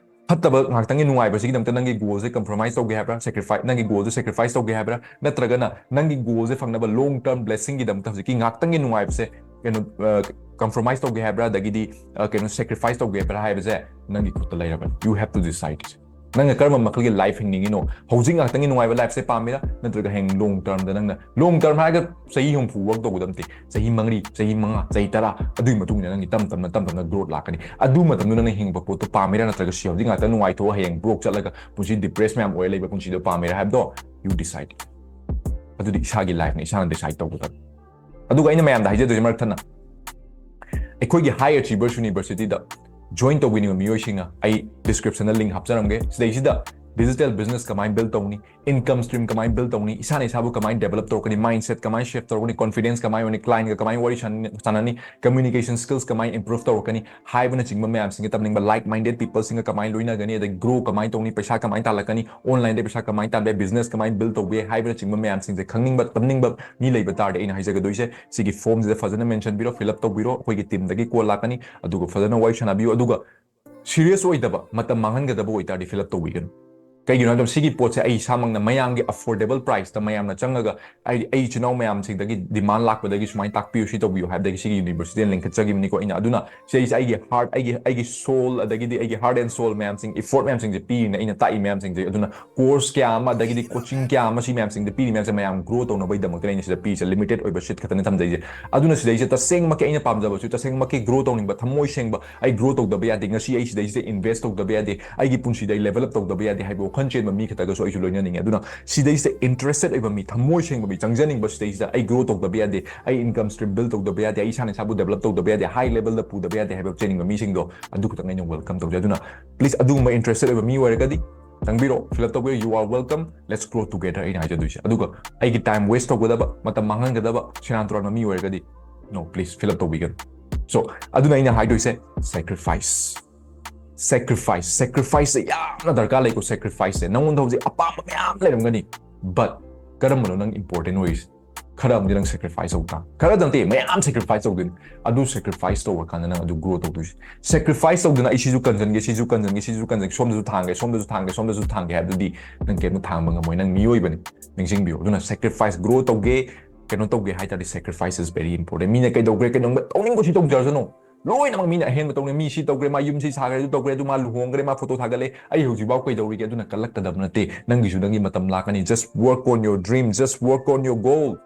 ꯐꯠꯇꯕ ꯉꯥꯛꯇꯪꯒꯤ ꯅꯨꯡꯉꯥꯏꯕꯁꯤꯒꯤꯗꯃꯛꯇ ꯅꯪꯒꯤ goalꯁꯦ compromise ꯇꯧꯒꯦ ꯍꯥꯏꯕ꯭ꯔꯥ? Sacrifice, ꯅꯪꯒꯤ goalꯗꯨ sacrifice ꯇꯧꯒꯦ ꯍꯥꯏꯕ꯭ꯔꯥ? ꯅꯠꯇ꯭ꯔꯒꯅ ꯅꯪꯒꯤ goalꯁꯦ ꯐꯪꯅꯕ long term blessingꯒꯤꯗꯃꯛꯇ ꯍꯧꯖꯤꯛꯀꯤ ꯉꯥꯛꯇꯪꯒꯤ ꯅꯨꯡꯉꯥꯏꯕꯁꯦ ꯀꯩꯅꯣ, ꯑ, compromise ꯇꯧꯒꯦ ꯍꯥꯏꯕ꯭ꯔꯥ? ꯑꯗꯒꯤꯗꯤ, ꯑ, ꯀꯩꯅꯣ, sacrifice ꯇꯧꯒꯦ ꯍꯥꯏꯕ꯭ꯔꯥ ꯍꯥꯏꯕꯁꯦ ꯅꯪꯒꯤ ꯈꯨꯠꯇ ꯂꯩꯔꯕꯅꯤ꯫ You have to decide it꯫ ꯅꯪꯅ ꯀꯔꯝꯕ ꯃꯈꯜꯒꯤ life ꯍꯤꯡꯅꯤꯡꯉꯤꯅꯣ? ꯍꯧꯖꯤꯛ ꯉꯥꯛꯇꯪꯒꯤ ꯅꯨꯡꯉꯥꯏꯕ lifeꯁꯦ ꯄꯥꯝꯃꯤꯔꯥ? ꯅꯠꯇ꯭ꯔꯒ ꯍꯌꯦꯡ long termꯗ ꯅꯪꯅ, long term ꯍꯥꯏꯔꯒ ꯆꯍꯤ ꯍꯨꯝꯐꯨ work ꯇꯧꯒꯗꯕ ꯅꯠꯇꯦ꯫ ꯆꯍꯤ ꯃꯔꯤ, ꯆꯍꯤ ꯃꯉꯥ, ꯆꯍꯤ ꯇꯔꯥ, ꯑꯗꯨꯒꯤ ꯃꯇꯨꯡꯗ ꯅꯪꯒꯤ ꯇꯞ ꯇꯞꯅ, ꯇꯞ ꯇꯞꯅ growth ꯂꯥꯛꯀꯅꯤ꯫ ꯑꯗꯨ ꯃꯇꯝꯗꯨ ꯅꯪꯅ ꯍꯤꯡꯕ ꯄꯣꯠꯇꯣ ꯄꯥꯝꯃꯤꯔꯥ? ꯅꯠꯇ꯭ꯔꯒ ꯁꯤ ꯍꯧꯖꯤꯛ ꯉꯥꯛꯇꯪ ꯅꯨꯡꯉꯥꯏꯊꯣꯛꯑ ꯍꯌꯦꯡ broke ꯆꯠꯂꯒ ꯄꯨꯟꯁꯤ depress ꯃꯌꯥꯝ ꯑꯣꯏꯔ ꯂꯩꯕ ꯄꯨꯟꯁꯤꯗꯣ ꯄꯥꯝꯃꯤꯔꯥ ꯍꯥꯏꯕꯗꯣ you decide꯫ ꯑꯗꯨꯗꯤ ꯏꯁꯥꯒꯤ lifeꯅꯤ, ꯏꯁꯥꯅ decide ꯇꯧꯒꯗꯕ꯫ ꯑꯗꯨꯒ ꯑꯩꯅ ꯃꯌꯥꯝꯗ ꯍꯥꯏꯖꯗꯣꯏꯁꯦ ꯃꯔꯛ ꯊꯠꯅ, ꯑꯩꯈꯣꯏꯒꯤ High Achievers Universityꯗ join ꯇꯧꯕꯤꯅꯤꯡꯕ ꯃꯤꯑꯣꯏꯁꯤꯡꯅ ꯑꯩ descriptionꯗ link ꯍꯥꯞꯆꯔꯝꯒꯦ꯫ ꯁꯤꯗꯩꯁꯤꯗ digital business ꯀꯃꯥꯏꯅ build ꯇꯧꯅꯤ, income stream ꯀꯃꯥꯏꯅ build ꯇꯧꯅꯤ, ꯏꯁꯥꯅ ꯏꯁꯥꯕꯨ ꯀꯃꯥꯏꯅ develop ꯇꯧꯔꯛꯀꯅꯤ, mindset ꯀꯃꯥꯏꯅ shift ꯇꯧꯔꯛꯀꯅꯤ, confidence ꯀꯃꯥꯏꯅ ꯑꯣꯏꯅꯤ, clientꯒ ꯀꯃꯥꯏꯅ ꯋꯥꯔꯤ ꯁꯥꯟꯅ-, ꯁꯥꯟꯅꯅꯤ, communication skills ꯀꯃꯥꯏꯅ improve ꯇꯧꯔꯛꯀꯅꯤ ꯍꯥꯏꯕꯅꯆꯤꯡꯕ ꯃꯌꯥꯝꯁꯤꯡꯒ ꯇꯝꯅꯤꯡꯕ, like minded peopleꯁꯤꯡꯒ ꯀꯃꯥꯏꯅ ꯂꯣꯏꯅꯒꯅꯤ, ꯑꯗꯩ grow ꯀꯃꯥꯏꯅ ꯇꯧꯅꯤ, ꯄꯩꯁꯥ ꯀꯃꯥꯏꯅ ꯇꯥꯜꯂꯛꯀꯅꯤ, onlineꯗ ꯄꯩꯁꯥ ꯀꯃꯥꯏꯅ ꯇꯥꯟꯕ ꯌꯥꯏ, business ꯀꯃꯥꯏꯅ build ꯇꯧꯕ ꯌꯥꯏ ꯍꯥꯏꯕꯅꯆꯤꯡꯕ ꯃꯌꯥꯝꯁꯤꯡꯁꯦ ꯈꯪꯅꯤꯡꯕ, ꯇꯝꯅꯤꯡꯕ ꯃꯤ ꯂꯩꯕ ꯇꯥꯔꯗꯤ ꯑꯩꯅ ꯍꯥꯏꯖꯒꯗꯣꯏꯁꯦ ꯁꯤꯒꯤ formꯁꯤꯗ ꯐꯖꯅ mention ꯄꯤꯔꯣ, fill up ꯇꯧꯕꯤꯔꯣ, ꯑꯩꯈꯣꯏꯒꯤ teamꯗꯒꯤ call ꯂꯥꯛꯀꯅꯤ, ꯑꯗꯨꯒ ꯐꯖꯅ ꯋꯥꯔꯤ ꯁꯥꯟꯅꯕꯤꯌꯨ꯫ ꯑꯗꯨꯒ serious ꯑꯣꯏꯗꯕ, ꯃꯇꯝ ꯃꯥꯡꯍꯟꯒꯗꯕ ꯑꯣꯏꯇꯥꯔꯗꯤ fill up ꯇꯧꯕꯤꯒꯅꯨ꯫ ꯀꯩꯒꯤꯅꯣ ꯍꯥꯏꯕꯗ ꯁꯤꯒꯤ ꯄꯣꯠꯁꯦ ꯑꯩ ꯏꯁꯥꯃꯛꯅ ꯃꯌꯥꯝꯒꯤ affordable priceꯇ ꯃꯌꯥꯝꯅ ꯆꯪꯉꯒ ꯑꯩ ꯑꯩ ꯏꯆꯤꯟ ꯏꯅꯥꯎ ꯃꯌꯥꯝꯁꯤꯡꯗꯒꯤ demand ꯂꯥꯛꯄꯗꯒꯤ ꯁꯨꯃꯥꯏꯅ ꯇꯥꯛꯄꯤꯌꯨ, ꯁꯤ ꯇꯧꯕꯤꯌꯨ ꯍꯥꯏꯕꯗꯒꯤ ꯁꯤꯒꯤ universityꯗ ꯂꯤꯡꯈꯠꯆꯈꯤꯕꯅꯤꯀꯣ ꯑꯩꯅ꯫ ꯑꯗꯨꯅ ꯁꯤꯗꯩꯁꯤꯗ ꯑꯩꯒꯤ heart, ꯑꯩꯒꯤ ꯑꯩꯒꯤ soul, ꯑꯗꯒꯤꯗꯤ ꯑꯩꯒꯤ heart and soul ꯃꯌꯥꯝꯁꯤꯡ, effort ꯃꯌꯥꯝꯁꯤꯡꯁꯦ ꯄꯤꯔꯤꯅꯦ ꯑꯩꯅ ꯇꯥꯛꯏ ꯃꯌꯥꯝꯁꯤꯡꯁꯦ꯫ ꯑꯗꯨꯅ course ꯀꯌꯥ ꯑꯃ, ꯑꯗꯒꯤꯗꯤ coaching ꯀꯌꯥ ꯑꯃ, ꯁꯤ ꯃꯌꯥꯝꯁꯤꯡꯁꯦ ꯄꯤꯔꯤ ꯃꯌꯥꯝꯁꯦ ꯃꯌꯥꯝ grow ꯇꯧꯅꯕꯒꯤꯗꯃꯛꯇ ꯑꯩꯅ ꯁꯤꯗ ꯄꯤꯔꯤꯁꯦ꯫ Limited ꯑꯣꯏꯕ seat ꯈꯛꯇꯅꯤ ꯊꯝꯖꯩꯁꯦ꯫ ꯑꯗꯨꯅ ꯁꯤꯗꯩꯁꯤꯗ ꯇꯁꯦꯡꯃꯛꯀꯤ ꯑꯩꯅ ꯄꯥꯝꯖꯕꯁꯨ, ꯇꯁꯦꯡꯃꯛꯀꯤ grow ꯇꯧꯅꯤꯡꯕ, ꯊꯃꯣꯏ ꯁꯦꯡꯕ, ꯑꯩ grow ꯇꯧꯗꯕ ꯌꯥꯗꯦ, ꯉꯁꯤ ꯑꯩ ꯁꯤꯗꯩꯁꯤꯗ invest ꯇꯧꯗꯕ ꯌꯥꯗꯦ, ꯑꯩꯒꯤ ꯄꯨꯟꯁꯤꯗ ꯑꯩ level up ꯇꯧꯗꯕ ꯌꯥꯗꯦ ꯍꯥꯏꯕ ꯋꯥꯈꯜ ꯆꯦꯟꯕ ꯃꯤ ꯈꯛꯇꯒꯁꯨ ꯑꯩꯁꯨ ꯂꯣꯏꯅꯅꯤꯡꯉꯦ꯫ ꯑꯗꯨꯅ ꯁꯤꯗꯩꯁꯤꯗ interested ꯑꯣꯏꯕ ꯃꯤ, ꯊꯃꯣꯏ ꯁꯦꯡꯕ ꯃꯤ, ꯆꯪꯖꯅꯤꯡꯕ, ꯁꯤꯗꯩꯁꯤꯗ ꯑꯩ grow ꯇꯧꯗꯕ ꯌꯥꯗꯦ, ꯑꯩ income stream build ꯇꯧꯗꯕ ꯌꯥꯗꯦ, ꯑꯩ ꯏꯁꯥꯅ ꯏꯁꯥꯕꯨ develop ꯇꯧꯗꯕ ꯌꯥꯗꯦ, high levelꯗ ꯄꯨꯗꯕ ꯌꯥꯗꯦ ꯍꯥꯏꯕ ꯆꯦꯟꯅꯤꯡꯕ ꯃꯤꯁꯤꯡꯗꯣ ꯑꯗꯨ ꯈꯛꯇꯪ ꯑꯩꯅ welcome ꯇꯧꯖꯩ꯫ ꯑꯗꯨꯅ please ꯑꯗꯨꯒꯨꯝꯕ interested ꯑꯣꯏꯕ ꯃꯤ ꯑꯣꯏꯔꯒꯗꯤ ꯆꯪꯕꯤꯔꯣ, fill up ꯇꯧꯕꯤꯔꯣ, you are welcome, let's grow together ꯑꯩꯅ ꯍꯥꯏꯖꯗꯣꯏꯁꯦ꯫ ꯑꯗꯨꯒ ꯑꯩꯒꯤ time waste ꯇꯧꯒꯗꯕ, ꯃꯇꯝ ꯃꯥꯡꯍꯟꯒꯗꯕ ꯁꯦꯔꯥꯟ ꯇꯨꯔꯥꯟꯕ ꯃꯤ ꯑꯣꯏꯔꯒꯗꯤ no, please fill up ꯇꯧꯕꯤꯒꯅꯨ꯫ So ꯑꯗꯨꯅ ꯑꯩꯅ ꯍꯥꯏꯗꯣꯏꯁꯦ sacrifice, sacrifice, sacrificeꯁꯦ ꯌꯥꯝꯅ ꯗꯔꯀꯥꯔ ꯂꯩꯀꯣ꯫ Sacrificeꯁꯦ ꯅꯪꯉꯣꯟꯗ ꯍꯧꯖꯤꯛ ꯑꯄꯥꯝꯕ ꯃꯌꯥꯝ ꯂꯩꯔꯝꯒꯅꯤ, but ꯀꯔꯝꯕꯅꯣ ꯅꯪ important ꯑꯣꯏꯔꯤꯁꯦ? ꯈꯔ ꯑꯃꯗꯤ ꯅꯪ sacrifice ꯇꯧ ꯇꯥ, ꯈꯔ ꯅꯠꯇꯦ, ꯃꯌꯥꯝ sacrifice ꯇꯧꯗꯣꯏꯅꯤ꯫ ꯑꯗꯨ sacrifice ꯇꯧꯔꯀꯥꯟꯗ ꯅꯪ ꯑꯗꯨ grow ꯇꯧꯗꯣꯏꯁꯦ꯫ Sacrifice ꯇꯧꯗꯅ ꯑꯩ ꯁꯤꯁꯨ ꯀꯟꯁꯤꯟꯒꯦ, ꯁꯤꯁꯨ ꯀꯟꯁꯤꯟꯒꯦ, ꯁꯤꯁꯨ ꯀꯟꯁꯤꯟꯒꯦ, ꯁꯣꯝꯗꯁꯨ ꯊꯥꯡꯒꯦ, ꯁꯣꯝꯗꯁꯨ ꯊꯥꯡꯒꯦ, ꯁꯣꯝꯗꯁꯨ ꯊꯥꯡꯒꯦ ꯍꯥꯏꯕꯗꯨꯗꯤ ꯅꯪ ꯀꯩꯝꯇ ꯊꯥꯡꯕ ꯉꯝꯃꯣꯏ꯫ ꯅꯪ ꯃꯤꯑꯣꯏꯕꯅꯤ, ꯅꯤꯡꯁꯤꯡꯕꯤꯌꯨ꯫ ꯑꯗꯨꯅ sacrifice, grow ꯇꯧꯒꯦ, ꯀꯩꯅꯣ ꯇꯧꯒꯦ ꯍꯥꯏ ꯇꯥꯔꯗꯤ sacrifice is very important꯫ ꯃꯤꯅ ꯀꯩꯗꯧꯒ꯭ꯔꯦ, ꯀꯩꯅꯣꯝ ꯇꯧꯅꯤꯡꯕ ꯁꯤ ꯇꯧꯖꯔꯁꯅꯨ꯫ ꯂꯣꯏꯅꯃꯛ ꯃꯤꯅ ꯑꯍꯦꯟꯕ ꯇꯧꯅꯤ꯫ ꯃꯤ ꯁꯤ ꯇꯧꯈ꯭ꯔꯦ, ꯃꯥ ꯌꯨꯝ ꯁꯤ ꯁꯥꯈ꯭ꯔꯦ, ꯑꯗꯨ ꯇꯧꯈ꯭ꯔꯦ, ꯑꯗꯨ ꯃꯥ ꯂꯨꯍꯣꯡꯈ꯭ꯔꯦ, ꯃꯥ photo ꯊꯥꯒꯠꯂꯦ, ꯑꯩ ꯍꯧꯖꯤꯛꯐꯥꯎ ꯀꯩꯗꯧꯔꯤꯒꯦ? ꯑꯗꯨꯅ ꯀꯜꯂꯛꯀꯗꯕ ꯅꯠꯇꯦ꯫ ꯅꯪꯒꯤꯁꯨ ꯅꯪꯒꯤ ꯃꯇꯝ ꯂꯥꯛꯀꯅꯤ꯫ Just work on your dream, just work on your goal꯫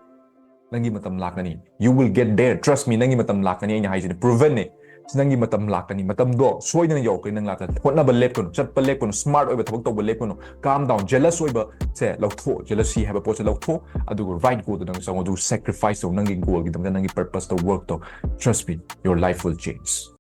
ꯅꯪꯒꯤ ꯃꯇꯝ ꯂꯥꯛꯀꯅꯤ꯫ You will get there, trust me, ꯅꯪꯒꯤ ꯃꯇꯝ ꯂꯥꯛꯀꯅꯤ꯫ ꯑꯩꯅ ꯍꯥꯏꯁꯤꯅꯤ, provenꯅꯦ꯫ ꯅꯪꯒꯤ ꯃꯇꯝ ꯂꯥꯛꯀꯅꯤ꯫ ꯃꯇꯝꯗꯣ ꯁꯣꯏꯗꯅ ꯌꯧꯔꯛꯀꯅꯤ ꯅꯪ ꯂꯥꯛꯀꯅꯤ꯫ ꯍꯣꯠꯅꯕ ꯂꯦꯞꯀꯅꯨ, ꯆꯠꯄ ꯂꯦꯞꯀꯅꯨ, smart ꯑꯣꯏꯕ ꯊꯕꯛ ꯇꯧꯕ ꯂꯦꯞꯀꯅꯨ꯫ Calm down, jealous ꯑꯣꯏꯕꯁꯦ ꯂꯧꯊꯣꯛꯑꯣ, jealousy ꯍꯥꯏꯕ ꯄꯣꯠꯁꯦ ꯂꯧꯊꯣꯛꯑꯣ, ꯑꯗꯨꯒ right goalꯗ ꯅꯪ ꯆꯪꯉꯣ꯫ ꯑꯗꯨ sacrifice ꯇꯧ, ꯅꯪꯒꯤ goalꯒꯤꯗꯃꯛꯇ, ꯅꯪꯒꯤ purposeꯇ work ꯇꯧ꯫ Trust me, your life will change꯫